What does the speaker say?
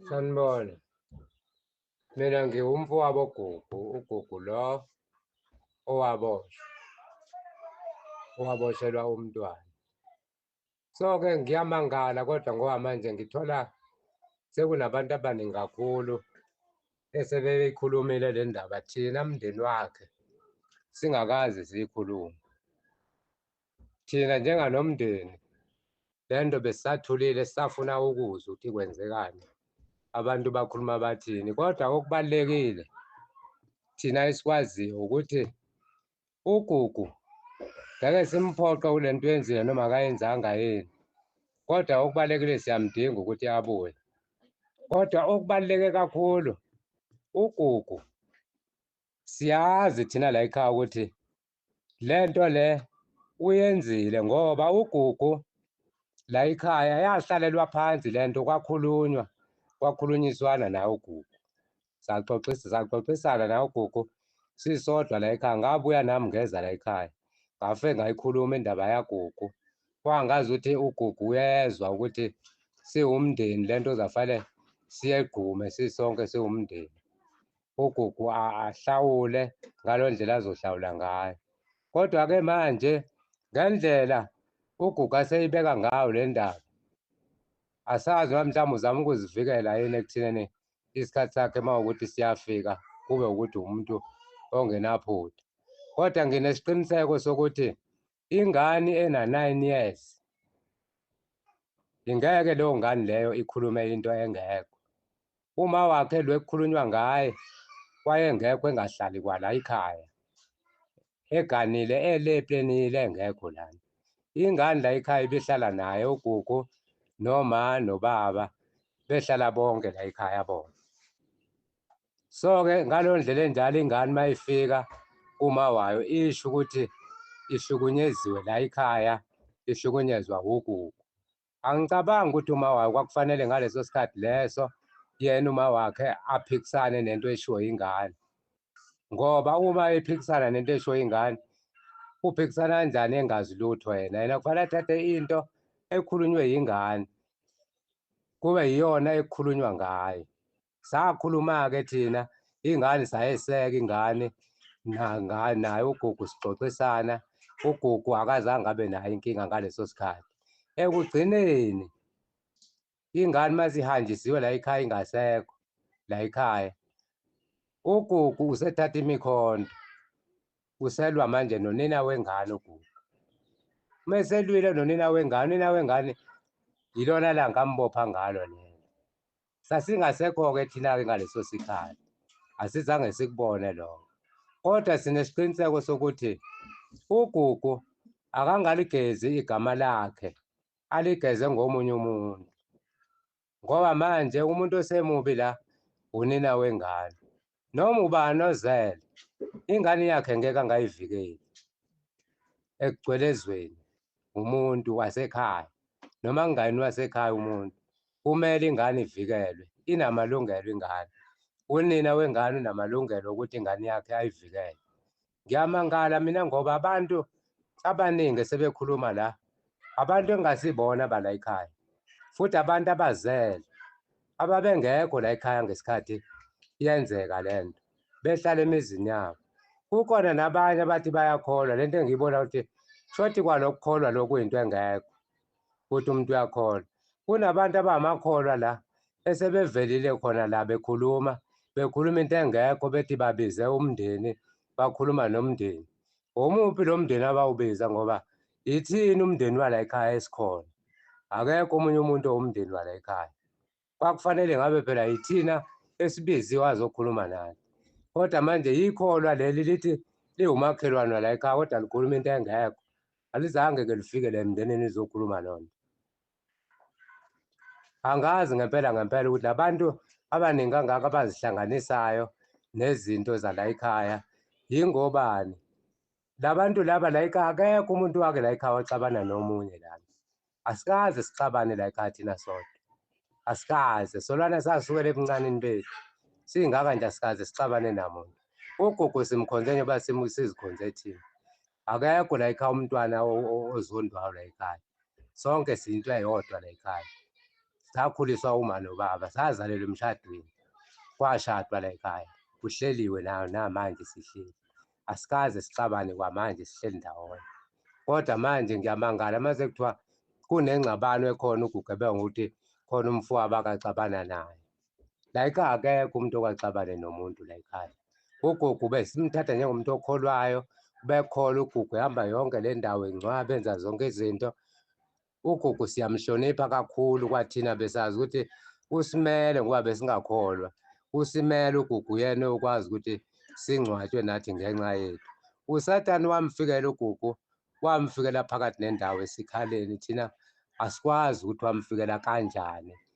Sanibona. Mina ngiwumfowabo Gugu, uGugu lo owaboshwa, owaboshelwa umntwana. So-ke ngiyamangala kodwa ngoba manje ngithola sekunabantu abaningi kakhulu esebeyikhulumile le ndaba, thina mndeni wakhe singakaze siyikhulume. Thina njenganomndeni le nto besisathulile sisafuna ukuzwa ukuthi kwenzekani, abantu bakhuluma bathini. Kodwa okubalulekile thina esikwaziyo ukuthi uGugu ngeke simphoqe kule nto yenzile noma akayenzanga yini, kodwa okubalulekile siyamdinga ukuthi abuye. Kodwa okubaluleke kakhulu uGugu siyazi thina la ekhaya ukuthi le nto le uyenzile ngoba uGugu la ekhaya yahlalelwa phansi le nto kwakhulunywa kwakhulunyiswana naye uGugu saxoxisa saxoxisana naye uGugu sisodwa la ekhaya ngabuya nami ngeza la ekhaya ngafike ngayikhuluma indaba yaGugu kwangazi ukuthi uGugu uyezwa ukuthi siwumndeni le nto zafanele siyegqume sisonke siwumndeni. uGugu ahlawule ngalo ndlela azohlawula ngayo. Kodwa-ke manje ngendlela uGugu aseyibeka ngayo le ndaba, asazi noma mhlawumbe uzama ukuzivikela yini ekuthineni isikhathi sakhe uma ukuthi siyafika kube ukuthi umuntu ongenaphutha. Kodwa nginesiqiniseko sokuthi ingane ena-9 years ingeke leyo ngane leyo ikhulume into engekho. Uma wakhe lo ekukhulunywa ngaye wayengekho engahlali kwala ekhaya eganile ele eplenile engekho lana. Ingane la ekhaya ibihlala naye uGugu noma nobaba behlala bonke la ekhaya bona. So-ke ngaleyo ndlela enjalo ingane uma ifika kuma wayo isho ukuthi ihlukunyeziwe la ekhaya ihlukunyezwa uGugu. Angicabangi ukuthi uma wakhe kwakufanele ngaleso sikhathi leso yena uma wakhe aphikisane nento eshiwo ingane, ngoba uma ephikisana nento eshiwo ingane uphikisana kanjani engazi lutho yena? Yena kufanele athathe into ekhulunywe yingane kube yiyona ekukhulunywa ngayo. Sakhuluma-ke thina ingane sayeseka ingane naye uGugu sixoxisana, uGugu akazange abe nayo inkinga ngaleso sikhathi. Ekugcineni ingane uma sihanjisiwe la ekhaya ingasekho la ekhaya, uGugu usethatha imikhonto uselwa manje nonina wengane uGugu. Uma eselwile nonina wengane, unina wengane yilona langa ambopha ngalo lelo. Sasingasekho-ke thina-ke ngaleso sikhathi, asizange sikubone lokho. Kodwa sinesiqiniseko sokuthi uGugu akangaligezi igama lakhe, aligeze ngomunye umuntu. Ngoba manje umuntu osemubi la unina wengane. Noma ubani ozele, ingane yakhe ngeke angayivikeli ekugcwele ezweni umuntu wasekhaya noma kungayini wasekhaya umuntu kumele ingane ivikelwe, inamalungelo ingane. Unina wengane unamalungelo okuthi ingane yakhe ayivikele. Ngiyamangala mina ngoba abantu abaningi sebekhuluma la abantu engingasibona bala ekhaya futhi abantu abazele ababengekho la ekhaya ngesikhathi yenzeka le nto behlala emizini yabo. Kukhona nabanye abathi bayakholwa lento engiyibona ukuthi shothi kwalokukholwa lokhu into engekho ukuthi umuntu uyakholwa. Kunabantu abamakholwa la esebevelile khona la bekhuluma bekhuluma into engekho bethi babize umndeni bakhuluma nomndeni. Omuphi lo mndeni abawubiza ngoba ithini umndeni wala ekhaya esikhona? Akekho omunye umuntu owumndeni wala ekhaya. Kwakufanele ngabe phela yithina esibiziwe azokhuluma nathi. Kodwa manje yikholwa leli lithi liwumakhelwane wala ekhaya kodwa likhuluma into engekho. Alizange ke lifike le emndenini lizokhuluma loo nto. Angazi ngempela ngempela ukuthi labantu abaningi kangaka abazihlanganisayo nezinto zala ekhaya yingobani. Labantu laba la ekhaya akekho umuntu wake la ekhaya waxabana nomunye lana. Asikaze sixabane la ekhaya thina sodwa. Asikaze solwana sasukela ebuncaneni bethu. Singaka nje asikaze sixabane namuntu. Ugogo simkhonze njengoba sizikhonze thina. Akekho la ekhaya umntwana ozondwayo la ekhaya. Sonke siyinto eyodwa la ekhaya. Sakhuliswa uma nobaba, sazalelwa emshadweni, kwashadwa la ekhaya, kuhleliwe nayo namanje sihleli, asikaze sixabane kwamanje, sihleli ndawonye. Kodwa manje ngiyamangala mase kuthiwa kunengxabano ekhona, uGugu ebeka ngokuthi khona umfowabo akaxabana naye. La ekhaya akekho umuntu okaxabane nomuntu la ekhaya. UGugu besimthatha njengomuntu okholwayo, ubekholwa uGugu, ehamba yonke le ndawo engcwaba, enza zonke izinto. UGugu siyamhlonipha kakhulu, kwathina besazi ukuthi usimele ngoba besingakholwa. Usimele uGugu, uyena okwazi ukuthi singcwatshwe nathi ngenxa yethu. USathane wamfikela uGugu, wamfikela phakathi nendawo esikhaleni, thina asikwazi ukuthi wamfikela kanjani.